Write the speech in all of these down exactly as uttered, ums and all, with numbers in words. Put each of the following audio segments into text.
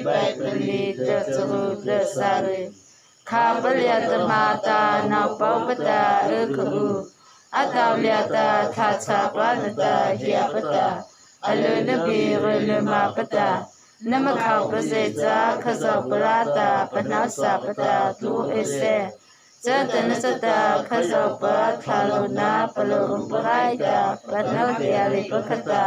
Baibal liata charu ta sari. Khâpa liata ma ta nôpaw pa ta y kha u. Atahmâ liata thachâ pa nata hiapa ta. Alyna bie ryhlyma pa ta. Nama khopa zy cha Khazohpa liata pahnosapa ta tlô ei sy. Chatanachata Khazohpa thlalôhna palôhrupa rai ta pahno tlôh leipa khata.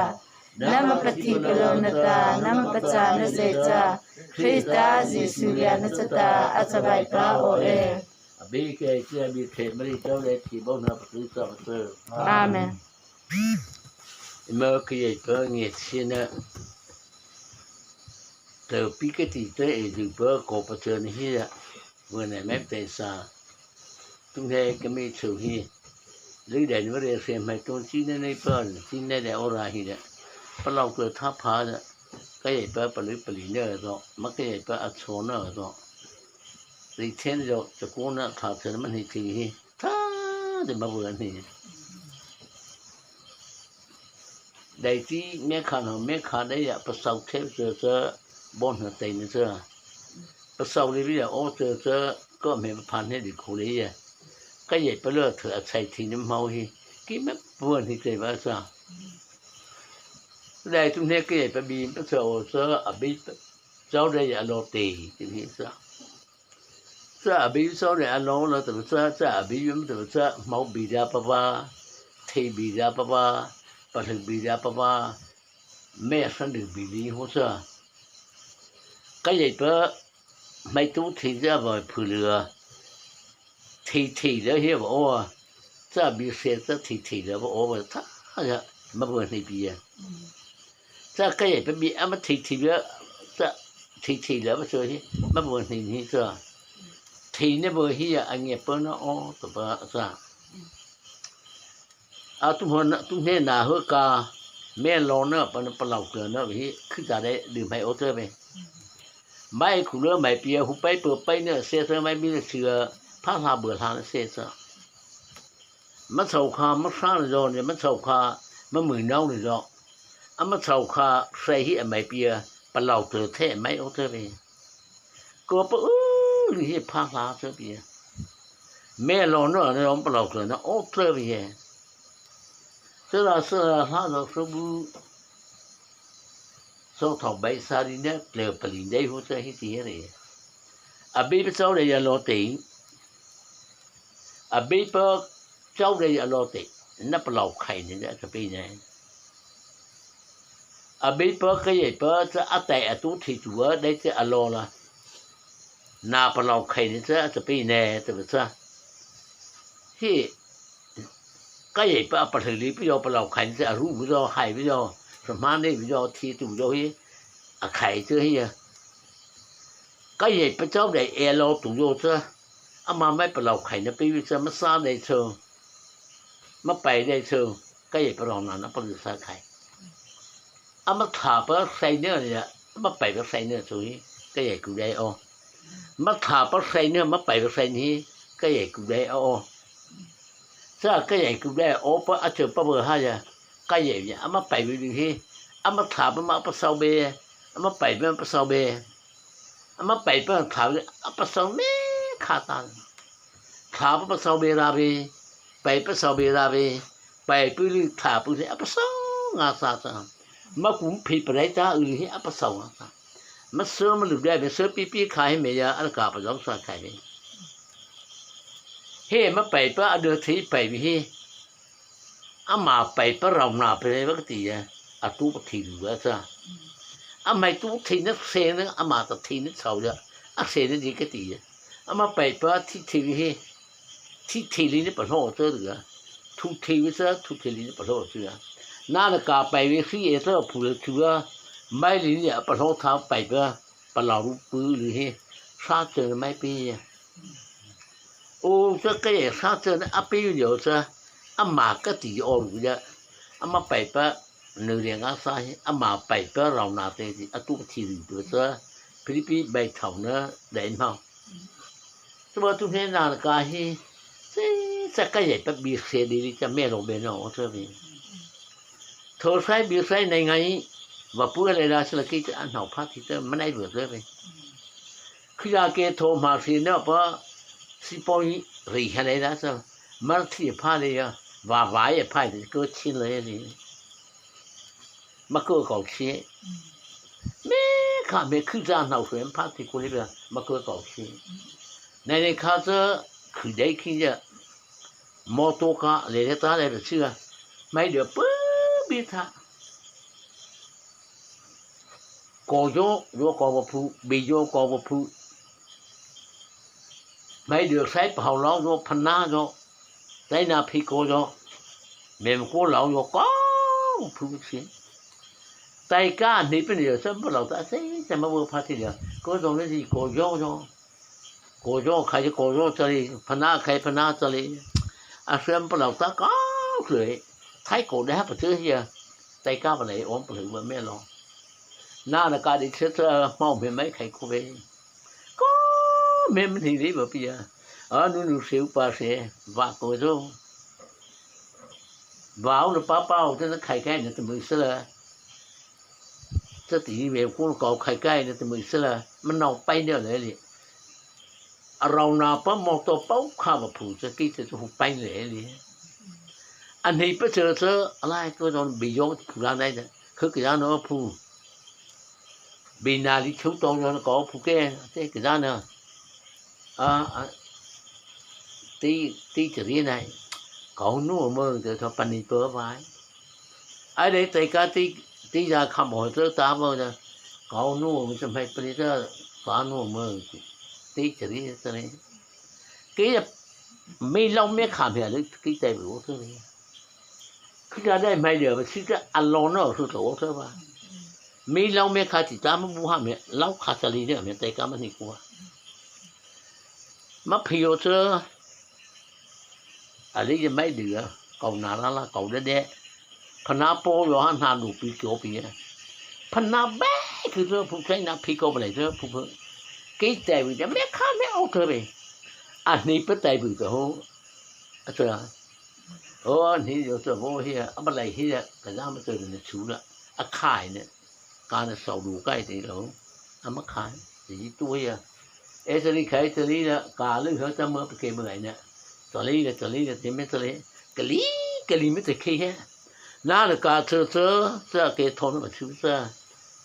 Nama pathipalôh nata nama pachâna zy cha Krista Zisu liana chata a chavaipa aw e. Abei kei kei abei kei mari tao le thi bo na patu sa patu. Amen. Eima kei pa nge sina. Tao pi kei ti te e du pa ko pa te ni hi ya. Vua na me te sa. Tum he kei mi chu hi. Lui dai ni mari se mai tum chi ne nei pa ni chi ne dai ora hi da. Palôh ko tha pha da. Kei pa palôh pali ne do. Ma kei pa a cho na do. Ri chen do cha ko na tha te ma ni ti hi. Tha de ma vua ni. Dai ti me kha no me kha dai ya pasau the se se bon na te ni se. Pasau le bi ya o se se ko me pha ne di ko le ya. Ka ye pa le the a chai ti ni mau hi. Ki me vua ni te ba sa. Dai tu ne ke pa bi pa sa o sa a bi sa dai ya lo te ti ni sa. Sa a bi sa dai a lo lo te sa sa a bi yum te sa mau bi da pa ba. Te bi da pa ba. Pa le bi da pa ba. Me sa de bi ni ho sa. Ka ye pa mai tu te sa ba phu le. Thei thei leh hi va aw. Cha bi se cha thei thei leh va aw va tha ya ma bu nei bi ya. Cha ka ye pa bi ama thei thei leh cha thei thei leh va so hi ma bu nei ni cha. Thei ne bu hi ya a nge pa na aw to ba cha. A tu hon tu ne na ho ka me lo na pa na pa lau ka na hi khu ta de du mai aw cha be. Mai khu leh mai pia hu pai pua pai ne se se mai bi ne sia pha hla bua hla ne se sa. Ma chau kha ma sa ne zo ne ma chau kha ma mui nau ne zo. A ma chau kha sai hi a mai pia pa lau te the mai o te ve. Ko pa u li hi pha hla te pia. Me lo no ne lo pa lau te na o te ve. Sera sera hla lo so bu. So thau bai sa ri ne tle pa li dei hu sa hi ti he re. A bi pa chau dai ya lo te. A bi pa chau dai ya lo te. Na pa lau khai ne na ka bi ne. A bi pa ka ye pa cha a tai a tu thi tu a dai cha a lo la. Na pa lau khai ne cha cha bi ne cha ba cha. Hi. Ka ye pa a pa thei li pa yo pa lau khai ne cha a ru bu yo hai bu yo. Sa ma ne bu yo thi tu yo hi. A khai cha hi ya. Ka ye pa chau dai e lo tu yo cha. A ma mai pa lau khai ne pi bu cha ma sa dai cha. Ma pai dai cha. Ka ye pa rau na na pa lu sa khai. A ma tha pa sai ne ya, a ma pai pa sai ne chu hi, ka ye ku dai aw. Ma tha pa sai ne, ma pai pa sai ne hi, ka ye ku dai aw. Sa ka ye ku dai aw pa a chu pa ba ha ya, ka ye ya, a ma pai bi hi, a ma tha pa ma pa sau be, a ma pai pa ma pa sau be. A ma pai pa tha a pa sau me kha ta. Tha pa pa sau be ra be, pai pa sau be ra be, pai pu li tha pu se a pa sau nga sa sa. Ma kum phi pa rai ta u li hi a pa sau nga sa. Ma sơ ma lu dai be sơ pi pi kha hi me ya a ka pa zong sa kha hi. He ma pai pa a de thi pai bi hi. Ama pai pa rau na pe va ka ti ya. A tu pa thi lu va sa. A mai tu thi na se na ama ta thi na sau ya. A se na di ka ti ya. Ama pai pa thi thi hi. Thi thi li ni pa lo sa ya. Thu thi vi sa thu thi li ni pa lo sa ya. Na na ka pai vi si e sa phu le chu ya. Mai li ni a pa lo tha pai pa. Pa lau ru pu li hi. Sa che na mai pi ya. O cha ka ye sa cha na a pi yo cha. Ama ka ti o ru ya. Ama pai pa nu le nga sa hi. Ama pai pa rau na te ti a tu thi ri tu cha. Philippi bai thau na dai mau. Cha ba tu he na ka hi. Cha ka ye pa bi se di li cha me lo be no o cha bi. Tho sai bi sai nai ngai. Vaw pua lei la sala kei ta a nao pha thi ta ma nai bu ta ve. Khia ke tho ma si na pa si poi ri ha lei la sa. Ma thi pha lei ya. Va va ye pha de ko chin lei ni. Ma ko ko chi. Me kha me khia nao sui pha thi ko lei ba ma ko ko chi. Nai nai kha sa khia dei khi ya. Motor ka lei lei ta lei ba chi ya. Mai de pu bi tha. Ko yo, yo ko wa phu, bi yo ko wa phu. Mai de sai pa hau lau yo phana yo. Sai na phi ko yo. Me ko lau yo ko wa phu si. Tai ka ni pe ni yo sa pa lau ta sai, sai ma wo pha thi yo. Ko yo ni si ko yo yo. Ko yo khai ko yo cha li, phana khai phana cha li. A sem pa lau ta ka sui. Thai ko de ha pa chi ya. Tai ka pa lei om pa lei wa me lo. Na na ka di che cha mau me mai khai ko ve. Ko me me ni li ba pi ya. A nu nu se u pa se va ko zo. Va u na pa pa u te na khai khai na te mu se la. Cha ti me ko ko khai khai na te mu se la. Ma nau pai ne le li. A rau na pa motor pau kha ba phu cha ki te chu pai le li. A nei pa cha cha a lai ko don bi yo phu la nai da. Khu ki ya no phu. Bi na li chu to yo ko phu ke te ki ya na. A a ti ti cha ri nai. Ko nu mo te tho pa ni to bai. Ai lei tei ka ti ti ya kha mo tơ ta mo ya. Ko nu mo se mai pri tơ ka nu mo ti ti ri tơ ni. Ke ya mi lau me kha me le ki tei bu tơ ni. Khi ya dei mai le ba si tơ a lo no su tơ tơ ba. Mi lau me kha ti ta mo bu ha me lau kha sa li ne me tei ka ma ni ku. Ma phi yo tơ. A li ya mai de ya, ko na la la ko de de. Phana po yo ha na lu pi kyo pi ya. Phana be ki tơ phu sai na phi ko ba le tơ phu phu. Ki tei wi de me kha me o tơ be. A ni pa tei wi ko ho. A tơ. O ni yo tơ bo hi ya, a ba lai hi ya, ka ya ma tơ ne chu la. A khai ne. Ka na sau du kai te lo. A ma khai. Te yi tu ya. E te li khai te li la ka lu ha ta ma pe ke ma lai na. Ta li la ta li la te me ta li. Ka li ka li me te ke he. Na na ka tơ tơ tơ ke tho na ma chu tơ.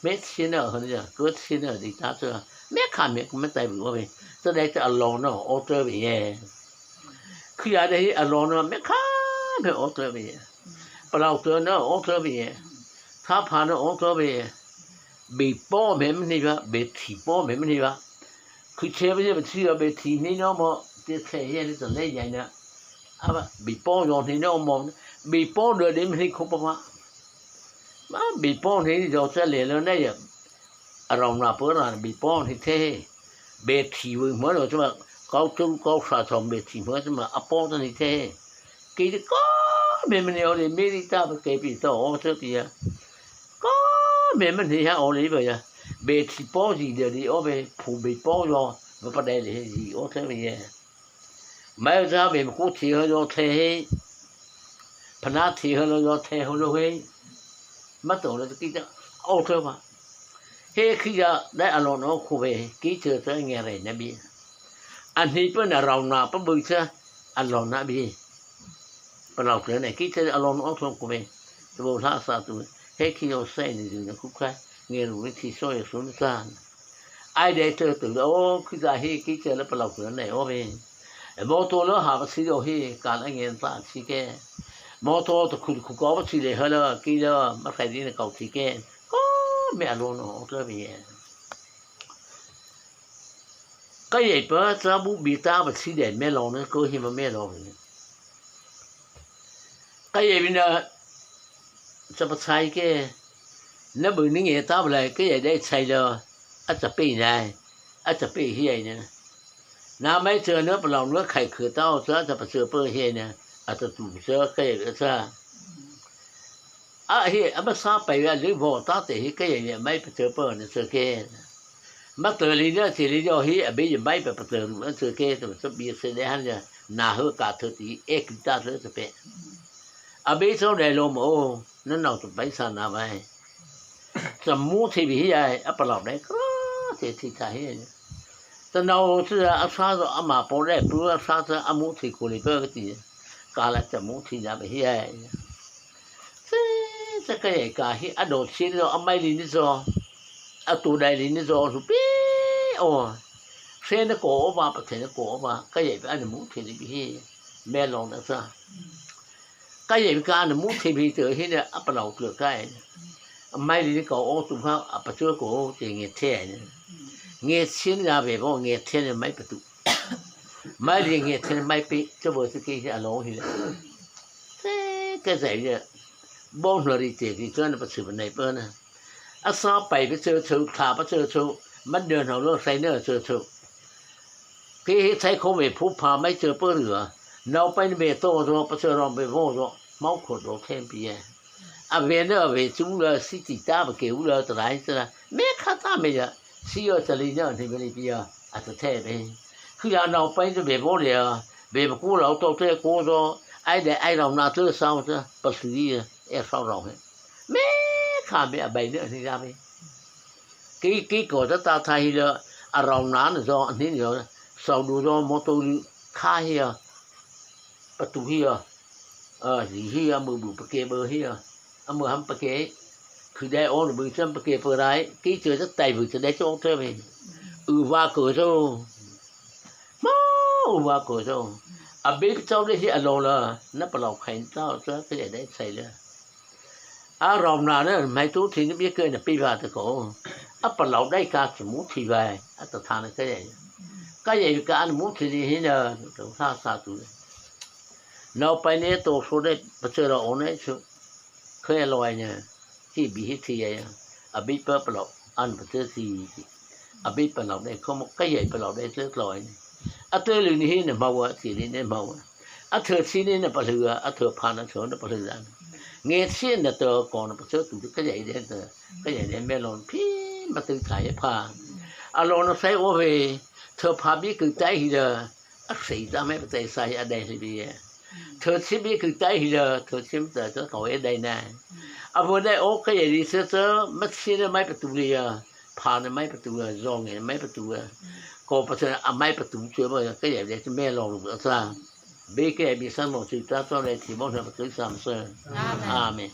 Me chi na ha ya. Ko chi na di ta tơ. Me kha me me tai bu ve. Tơ dei tơ a lo no o tơ ve ye. Khi ya dei a lo no me kha me o tơ ve ye. Pa lau tơ no o tơ ve ye. Tha pha no o tơ ve ye. Bi po me me ni ba, bi thi po me me ni ba. Khu che ba ye ba thi ba bi thi ni no mo, ti che ye ni to le ya na. A ba, bi po yo ni no mo, bi po de de me ni ko pa ma. Ma bi po ni yo cha le lo na ya. A rau na po na bi po ni the. Bi thi wi mo lo cha ma, kau tu kau sa chom bi thi mo cha ma, a po ta ni the. Ki ko me me ni o le me ri ta ba ke pi to o cha pi ya. Ko me me ni ha o le ba ya. Be thi po zi de di o be phu be po yo. Ba pa dai le zi o the me ye. Mai za be ko thi ho yo the he. Phana thi ho lo yo the ho lo he. Ma to le ki ta o the ba. He khi ya dai a lo no ko be ki che te nge re na bi. A ni pe na rau na pa bu che a lo na bi. Pa lau tơ ne ki tơ a lo no tho ko me. Tơ bo la sa tu. He ki yo sai ni zu na ku kha. Nge lu ni thi so ye su ni sa. Ai de tơ tu o ki za he ki tơ la pa lau tơ ne o me. E mo to lo ha ba si yo he ka la nge ta si ke. Mo to to ku ku ko ba si le ha la ki la ma sai ni na kau si ke. Ko me a lo no tơ me ye. Ka ye pa cha bu bi ta ba si de me lo ne ko hi ma me lo ne. Ka ye bi na cha pa chai ke. Na bu ni nge ta ba lai ka ye de chai lo. A cha pe nai. A cha pe hi ai ne. Na mai cha na pa lo na khai khu ta o cha cha pa cha pe hi ai ne. A cha tu cha ka ye cha. A hi a ma sa pai ya le bo ta te hi ka ye ye mai pa tơ pa ne tơ ke. Ma tơ li ya ti li yo hi a be ye mai pa pa tơ ru tơ ke tơ tơ bi se le han ya. Na ho ka tơ ti e ki ta tơ tơ pe. A be so le lo mo na nau tơ pai sa na bai. cha mo thei bie hi ei, a palôh dei kra, thei thei thei hi ei. Cha nô cha a sa zo ama pô dei pu a sa cha a mo thei ko lei pa ka ti. Ka la cha mo thei na bie hi ei. Cha, cha ka ei ka hi a do si zo a mai li ni zo. A tu dai li ni zo su pi. O. Se na ko o ba pa thei na ko o ba. Ka ei pa a na mo thei li bie hi. Me long na sa. Ka ei ka na mo thei bie tei hi na a palôh tei ka ei. A mai li ni ko o tu ha a pa tu ko o te nge thei ni. Nge sin ya be bo nge thei ni mai pa tu. Mai li nge thei mai pi tu bo tu ki a lo hi le. Te ka zai le. Bo na ri te ki tu na pa tu ba nei pa na. A sa pai pa tu tu tha pa tu tu. Ma de na lo sai na tu tu. Kei he thai kho me phu pha mai chơ pơ rua. Nau pai me to zo pa chơ rong be vo zo. Mau kho do them pi e. A ve na ve chu la si ti ta ba ke u la ta lai ta. Me kha ta me ya. Si yo ta li na ni me li pi ya. A ta the be. Khu ya nau pai to be vo le ya. Be ba ku la to te ko zo. Ai de ai rau na te sao ta. Pa su yi ya. E sao rau he. Me kha me a bai na ni ya be. Kei, kei ko ta ta tha hi la, a rau na na zo, ni ni zo, sau du zo, mo to lu, kha hi a, pa tu hi a, a, zi hi a, mu bu pa ke bơ hi a, a mu ham pa ke, khu dai o na bu chan pa ke pơ rai, kei chơ ta tai bu chơ dai chô thơ me. U va ko zo. Ma, u va ko zo. A be chô le hi a lo la, na palôh khai ta, ta, ta dai sai la. A rau na na, mai tu thi ni bie ke na pi va ta ko. A palôh dai ka chu mu thi va, a ta tha na ke. Ka ei ka an mu thi ni hi na, to sa sa tu. Nau pai ne to so de, pa chơ ra o ne chu. Khe lo ai ne. Ti bi hi thi ya. A bi pa palôh, an pa chơ thi. A bi palôh dai, ko mo ka ei palôh dai chơ lo ai ne. A tơ lu ni hi na ma wa, thi ni ne ma wa. A thơ thi ni na pa lu a, a thơ pha na thơ na pa lu a. Nge thi na tơ ko na pa chơ tu ka ei de tơ. Ka ei de me lo phi ma tu tha ye pha. A lo na sai o ve. Thơ pha bi ku tai hi da. A sei ta me pa tai sai a dai hi bi ye. Thơ thi bi ku tai hi da. Thơ thi ma ta chơ ko e dai na. A vo dai o ka ei di chơ chơ ma thi na mai pa tu li ya. Pha na mai pa tu ya, zong e mai pa tu ya. Ko pa sa a mai pa tu chơ ba ka ei de me lo lu sa. Be ke bi san mo chu ta to le thi mo na pa tu sa ma sa. Amen. Amen.